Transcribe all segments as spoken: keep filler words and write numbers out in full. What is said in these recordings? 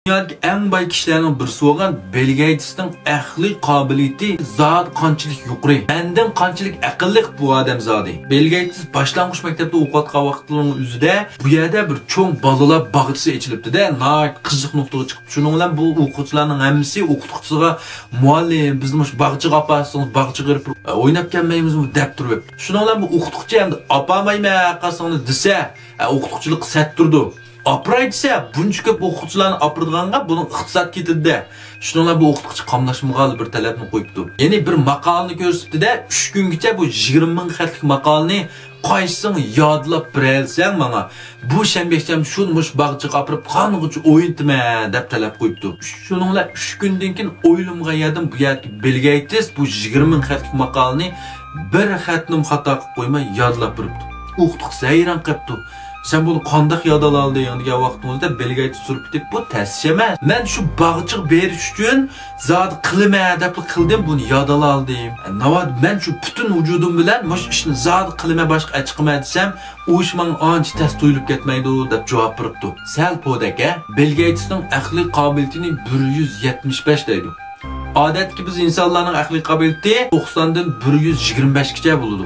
دۇنيادىكى ئەڭ باي كىشىلەرنىڭ بىرسى بولغان بىل گېيتسنىڭ ئەقلىي قابىلىيىتى زادى قانچىلىك يۇقىرى، مەندىن قانچىلىك ئەقىللىق بۇ ئادەم زادى. بىل گېيتس باشلانغۇچ مەكتەپتە ئوقۇۋاتقان ۋاقىتلىرىنىڭ ئۆزىدە بۇ يەردە بىر چوڭ بالىلار باغچىسى ئېچىلىپتۇ-دە، ناھايىتى قىزىق نۇقتىغا چىقىپتۇ. شۇنىڭ بىلەن بۇ ئوقۇغۇچىلارنىڭ ھەممىسى ئوقۇتقۇچىسىغا، مۇئەللىم، بىزنى مۇشۇ باغچىغا ئاپارسىڭىز، باغچىغا بېرىپ ئويناپ كەلمەيمىزمۇ دەپ تۇرۇپ. شۇنىڭ بىلەن بۇ ئوقۇتقۇچى ئەمدى ئاپارمايمەن قالساڭلار دېسە، ئوقۇتقۇچىلىققا سەت تۇرىدۇ. ئاپىراي دېسە، بۇنچە كۆپ ئوقۇغۇچىلارنى ئاپىرىدىغانغا بۇنىڭ ئىقتىساد كېتىدۇ-دە. شۇنىڭ بىلەن بۇ ئوقۇتقۇچى قاملاشمىغان بىر تەلەپنى قويۇپتۇ. يەنى بىر ماقالىنى كۆرسىتىپتۇ-دە، ئۈچ كۈنگىچە بۇ يىگىرمە مىڭ خەتلىك ماقالىنى قايسىڭ يادلاپ بېرەلىسەڭ ماڭا، بۇ شەنبە يەكشەنبە شۇنى مۇشۇ باغچىغا ئاپىرىپ قانغۇچە ئوينىتىمەن دەپ تەلەپ قويۇپتۇ. شۇنىڭ بىلەن ئۈچ كۈندىن كېيىن ئويلىمىغان يەردىن بۇ يەردىكى بىل گېيتس بۇ يىگىرمە مىڭ خەتلىك ماقالىنى بىر خەتنىمۇ خاتا قىلىپ قويماي يادلاپ بېرىپتۇ. ئوقۇتقۇچىسى ھەيران قېپتۇ. سەن بۇنى قانداق يادالالدىڭ دېگەن ۋاقتىمىزدا بىل گېيتس تۇرۇپ كېتىپ، بۇ تەس ئىش ئەمەس. مەن شۇ باغچىغا بېرىش ئۈچۈن زادى قىلىمەن دەپلا قىلدىم، بۇنى يادالالدىم. ناۋادا مەن شۇ پۈتۈن ۋۇجۇدۇم بىلەن مۇشۇ ئىشنى زادى قىلىمەن، باشقا ئەچىقىمەن دېسەم، ئۇ ئىش ماڭا ئانچە تەس تۇيۇلۇپ كەتمەيدۇ دەپ جاۋاب بېرىپتۇ. سەل پودەك ھە؟ بىل گېيتسنىڭ ئەقلىي قابىلىيىتىنى بىر يۈز يەتمىش بەش دەيدۇ. ئادەتتىكى بىز ئىنسانلارنىڭ ئەقلىي قابىلىيىتى توقساندىن بىر يۈز يىگىرمە بەشكىچە بولىدۇ.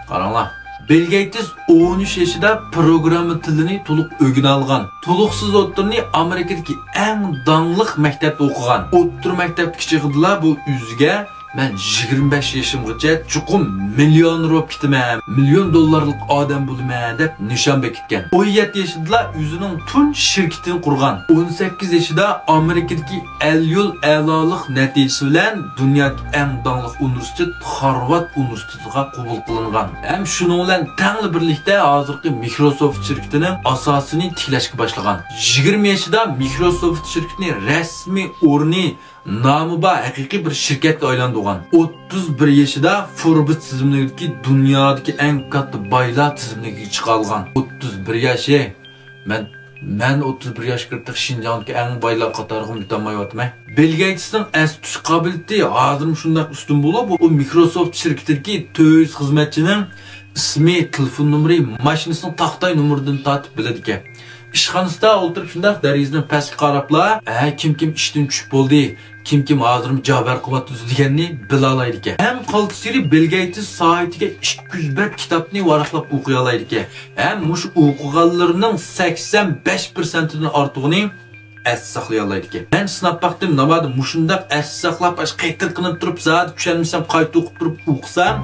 قاراڭلار. بىل گېيتس ئون ئۈچ يېشىدا پروگرامما تىلىنى تولۇق ئۆگىنەلىغان. تولۇقسىز ئوتتۇرىنى ئامېرىكىدىكى ئەڭ داڭلىق مەكتەپتە ئوقۇغان. ئوتتۇرا مەكتەپتىكى چېغىدىلا بۇ ئۆزىگە، مەن يىگىرمە بەش يېشىمغىچە چوقۇم مىليونېر بولۇپ كېتىمەن، مىليون دوللارلىق ئادەم بولىمەن دەپ نىشان بېكىتكەن. ئون يەتتە يېشىدىلا ئۆزىنىڭ تۇنجى شىركىتىنى قۇرغان. ئون سەككىز يېشىدا ئامېرىكىدىكى ئەليول ئەلالىق نەتىجىسى بىلەن دۇنيادىكى ئەڭ داڭلىق ئۇنىۋېرسىتېت، خارۋارد ئۇنىۋېرسىتېتىغا قوبۇل قىلىنغان. ھەم شۇنىڭ بىلەن تەڭلا بىرلىكتە ھازىرقى مىكروسوفت شىركىتىنىڭ ئاساسىنى تىكلەشكە باشلىغان. يىگىرمە يېشىدا مىكروسوفت شىركىتىنى رەسمىي ئورنى، نامى بار ھەقىقىي بىر شىركەتكە ئايلاندۇرغان. ئوتتۇز بىر يېشىدا فوربس تىزىملىكىدىكى دۇنيادىكى ئەڭ كاتتا بايلار تىزىملىكىگە چىقالغان. ئوتتۇز بىر ياش، ھە؟ مەن، مەن ئوتتۇز بىر ياشقا كىرىپ تېخى شىنجاڭدىكى ئەڭ بايلار قاتارىغىمۇ يېتەلمەيۋاتىمەن. بىل گېيتسنىڭ ئەستە تۇتۇش قابىلىيىتى ھازىرمۇ شۇنداق ئۈستۈن بولۇپ، ئۇ مىكروسوفت شىركىتىدىكى تۆت يۈز خىزمەتچىنىڭ ئىسمى، تېلېفون نومۇرى، ماشىنىسىنىڭ تاختاي نومۇرىدىن تارتىپ بىلىدىكەن. ئىشخانىسىدا ئولتۇرۇپ شۇنداق دېرىزىنىڭ پەسكە قاراپلا، ھە، كىم كىم ئىشتىن چۈشۈپ بولدى، كىم كىم ھازىرمۇ جاۋابكار قىلىۋاتىدۇ دېگەننى بىلالايدىكەن. ھەم قالتىسلىرى بىل گېيتس سائىتىگە ئىككى يۈز بەت كىتابنى ۋاراقلاپ ئوقۇيالايدىكەن. ھەم مۇشۇ ئوقۇغانلىرىنىڭ سەكسەن بەش پىرسەنتىدىن ئارتۇقىنى ئەستە ساقلىيالايدىكەن. مەن سىناپ باقتىم، ناۋادا مۇشۇنداق ئەستە ساقلاپ، ئاش قېتىرقىنىپ تۇرۇپ، زادى چۈشەنمىسەم، قايتا ئوقۇپ تۇرۇپ ئوقۇسام،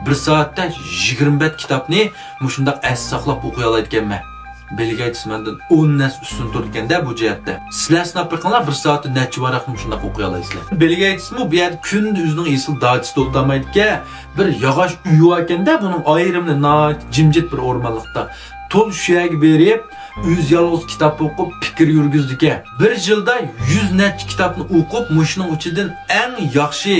بىر سائەتتە يىگىرمە بەت كىتابنى مۇشۇنداق ئەستە ساقلاپ ئوقۇيالايدىكەنمەن. بىل گېيتس مەندىن ئون نەرسە ئۈستۈن تۇرىدىكەن-دە بۇ جەھەتتە. سىلەر سىناپ بېقىڭلار، بىر سائەتتە نەچچە ۋاراقنى مۇشۇنداق ئوقۇيالايسىلەر. بىل گېيتسمۇ بۇ يەردە كۈندە ئۆزىنىڭ ئېسىل داچىسىدا ئولتۇرمايدىكەن. بىر ياغاچ ئۆيى باركەن-دە، بۇنىڭ ئايرىمىنى ناھايىتى جىمجىت بىر ئورمانلىقتا. تولا شۇ يەرگە بېرىپ، ئۆزى يالغۇز كىتاب ئوقۇپ، پىكىر يۈرگۈزىدىكەن. بىر يىلدا يۈز نەچچە كىتابنى ئوقۇپ، مۇشۇنىڭ ئىچىدىن ئەڭ ياخشى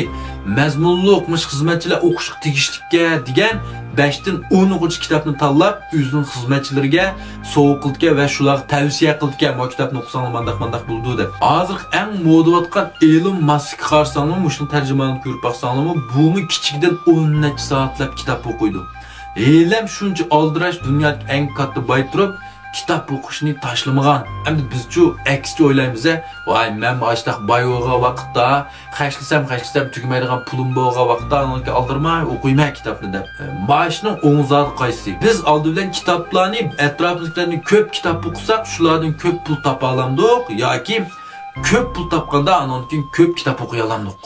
مەزمۇنلۇق، مۇشۇ خىزمەتچىلەر ئوقۇشقا تېگىشلىككەن دېگەن بەشتىن ئونىغىچە كىتابنى تاللاپ، ئۆزىنىڭ خىزمەتچىلىرىگە سوۋغا قىلىدىكەن ۋە شۇلارغا تەۋسىيە قىلىدىكەن، ماۋۇ كىتابنى ئوقۇساڭلار مانداق، مانداق بولىدۇ دەپ. ھازىرقى ئەڭ مودا بولۇۋاتقان ئېلون ماسكقا قارىساڭلارمۇ، مۇشۇنىڭ تەرجىمانىنى كۆرۈپ باقساڭلارمۇ، بۇمۇ كىچىكىدىن ئون نەچچە سائەتلەپ كىتاب ئوقۇيدۇ. ھېلىھەم شۇنچە ئالدىراش، دۇنيادىكى ئەڭ كاتتا باي تۇرۇپ، كىتاب ئوقۇشنى تاشلىمىغان. ئەمدى بىزچۇ ئەكسىچە ئويلايمىز-ە، ۋاي، مەنمۇ ئاشتاق باي بولغان ۋاقىتتا، خەجلىسەم، خەجلىسەم تۈگىمەيدىغان پۇلۇم بولغان ۋاقىتتا، ئانىڭكى ئالدىرىماي ئوقۇيمەن كىتابنى دەپ. مانا شۇنىڭ ئوڭى زادى قايسى؟ بىز ئالدى بىلەن كىتابلارنى، ئەتراپىمىزدىكىلەرنى كۆپ كىتاب ئوقۇساق، شۇلاردىن كۆپ پۇل تاپالايدۇق ياكى كۆپ پۇل تاپقاندا ئانىڭدىن كېيىن كۆپ كىتاب ئوقۇيالايدۇق.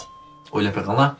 ئويلاپ بېقىڭلار.